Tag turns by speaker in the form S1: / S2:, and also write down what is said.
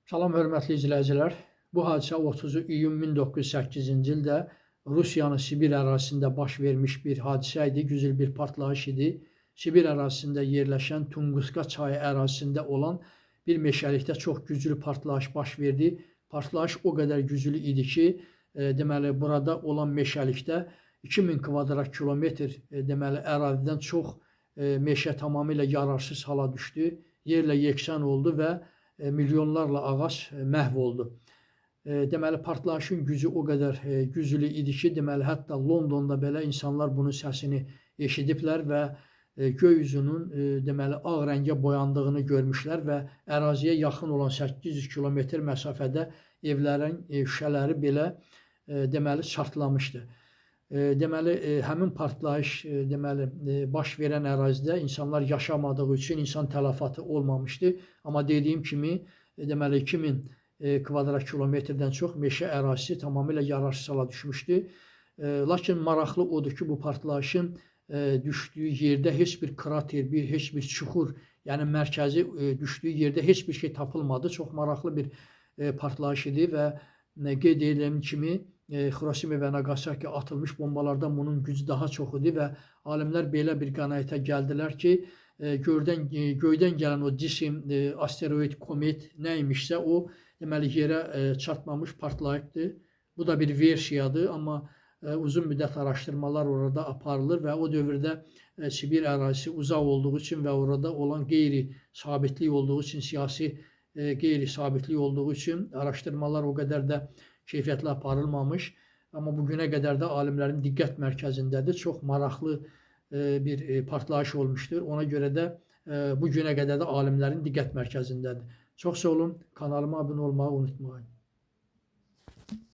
S1: Salam hörmətli izləyicilər. Bu hadisə 30 iyun 1908-ci ildə Rusiyanın Sibir ərazisində baş vermiş bir hadisə idi, güclü bir partlayış idi. Sibir ərazisində yerləşən Tunquska çayı ərazisində olan bir meşəlikdə çox güclü partlayış baş verdi. Partlayış o qədər güclü idi ki, deməli burada olan meşəlikdə 2000 kvadrat kilometr deməli ərazidən çox meşə tamamilə yararsız hala düşdü. Yerlə yeksan oldu və milyonlarla ağac məhv oldu. Deməli partlayışın gücü o qədər güclü idi ki, deməli hətta Londonda belə insanlar bunun səsini eşidiblər və göy üzünün deməli ağ rəngə boyandığını görmüşlər və əraziyə yaxın olan 800 kilometr məsafədə evlərin şüşələri belə deməli çartlamışdı. Deməli həmin partlayış deməli baş verən ərazidə insanlar yaşamadığı üçün insan tələfatı olmamışdı. Amma dediyim kimi deməli 2000 kvadrat kilometrdən çox meşə ərazisi tamamilə yararsız hala düşmüşdü. Lakin maraqlı odur ki, bu partlayışın düşdüyü yerdə heç bir krater, heç bir çuxur, yəni mərkəzi düşdüyü yerdə heç bir şey tapılmadı. Çox maraqlı bir partlayış idi və qeyd edilən kimi Xiroşima və Naqasakiyə atılmış bombalardan bunun gücü daha çox idi və alimlər belə bir qənaətə gəldilər ki, göydən gələn o cisim, asteroid, komet nə imişsə o deməli yerə çatmamış partlayıbdır. Bu da bir versiyadır, amma uzun müddət araşdırmalar orada aparılır və o dövrdə Sibir ərazisi uzaq olduğu üçün və orada olan qeyri-sabitlik olduğu üçün, siyasi qeyri-sabitlik olduğu üçün araşdırmalar o qədər də keyfiyyətli aparılmamış. Amma bu günə qədər də alimlərin diqqət mərkəzindədir. Çox maraqlı bir partlayış olmuşdur. Ona görə də bu günə qədər də alimlərin diqqət mərkəzindədir. Çox sağ olun. Kanalıma abunə olmağı unutmayın.